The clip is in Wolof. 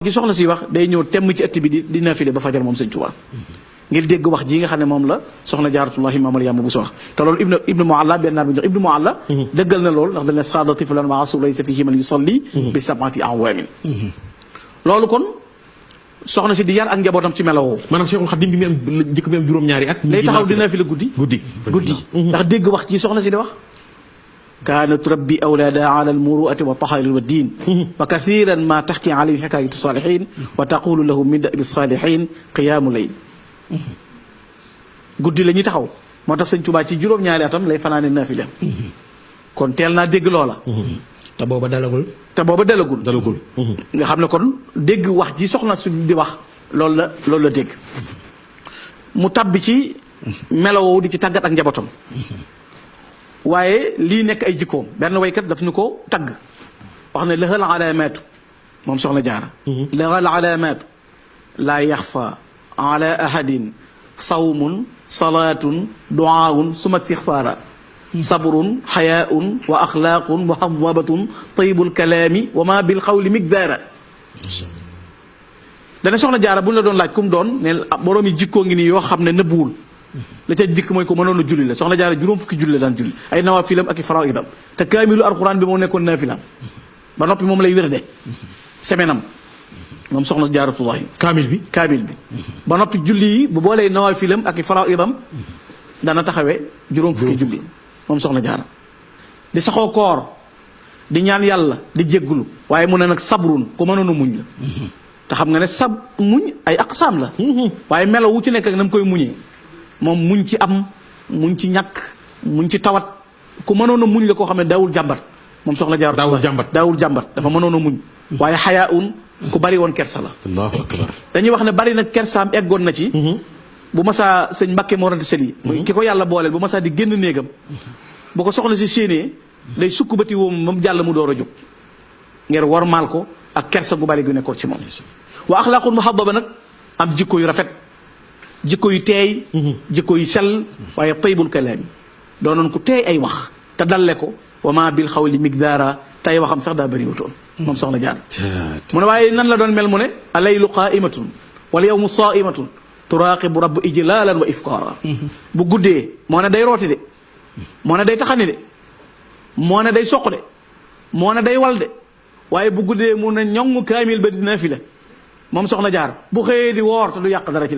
gi soxna si wax day ñëw temm ci ëtt bi di nafile ba fajar moom sëñ Tuubaa ngir dégg wax ji nga xam ne moom la soxna Jaaratullaahi Maam Maryaama bu so wax te loolu ibnu Mualla benn naar bu jox ibnu Mualla dëggal na loolu ndax dañ ne saada tiflan wa asu laysa fihi man yusalli bi sab'ati awaamin loolu kon soxna si di yar ak njabootam ci melawoo maanaam Cheikhul Khadim bi mu am njëkk bi am juróom-ñaari at day taxaw di nafile guddi ndax dégg wax ji soxna si di wax kaanat turabbi awlaadaha ala almuruati wa tahaari wa diin wa kathiran ma taxki alayhi xikaayatu saalihin wa taqulu lahu min dabi saalihin qiyaamu layl guddi la ñuy taxaw moo tax sëñ Tuubaa ci juróom-ñaari atam lay fanaane naafila kon teel naa dégg loola te booba dalagul nga xam ne kon dégg wax ji soxna su di wax loolu la dégg mu tabbi ci melowoo di ci tàggat ak njabootam waaye lii nekk ay jikkoom benn waykat daf ñu ko tagg wax ne lahal alaamaatu moom soxna jaara lahal alaamaatu laa yaxfa ala ahadin sawmun salaatun duaawun suma istixfaara sabrun xayaaun wa axlaaqun muhadabatun tayibul kalaami wa ma bil xawli migdaara dana soxna jaara bu ñu la doon laaj kum doon ne boroomi jikkoo ngi nii yoo xam ne nëbbuwul la ca jikk mooy ko mënoon a julli la soxna jaara juróom fukki julli la daan julli ay nawaafilam ak i faraidam te kaamilu alquran bi moo nekkoon naafilam ba noppi moom lay wérde semaine am moom soxna jaaratullahi kaamil bi ba noppi julli yi bu boolee nawaafilam ak i faraidam dana taxawee juróom fukki julli moom soxna jaara di saxoo koor di ñaan yàlla di jéggulu waaye mu ne nag sabrun ku mënoon a muñ la te xam nga ne sab muñ ay aqsaam la waaye melo wu ci nekk ak na mu koy muñee moom muñ ci am muñ ci ñàkk muñ ci tawat ku mënoon a muñ la koo xam ne daawul jàmbat moom soxna jaar daawul jàmbat dafa mënoon a muñ waaye xayaa un ku bari woon kersa la allahu akbar dañuy wax ne bari na kersaam eggoon na ci bu masaa sëñ Mbàkke moo rante sel yi muy ki ko yàlla booleel bu masaa di génn néegam bu ko soxna si séenée day sukk bati woom moom jàll mu door a jóg ngir wormaal ko ak kersa gu bari gu nekkoon ci moom wa axlaaqul muhaddaba nag am jikko yu rafet jikko yu teey jikko yu sell waaye taybul kalaami doonoon ku teey ay wax te dalle ko wa ma bil xawli migdaara tay waxam sax daa bëri wutoon moom soxna jaar mu ne waaye nan la doon mel mu ne alaylu qaaimatun wal yawmu saaimatun turaaqibu rabb ijlaalan wa ifkaara bu guddee moo ne day rooti de moo ne day taxani de moo ne day soq de moo ne day wal de waaye bu guddee mu ne ñoŋ kaamil ba di naafila moom soxna jaar bu xëyee di woor te du yàq dara ci leen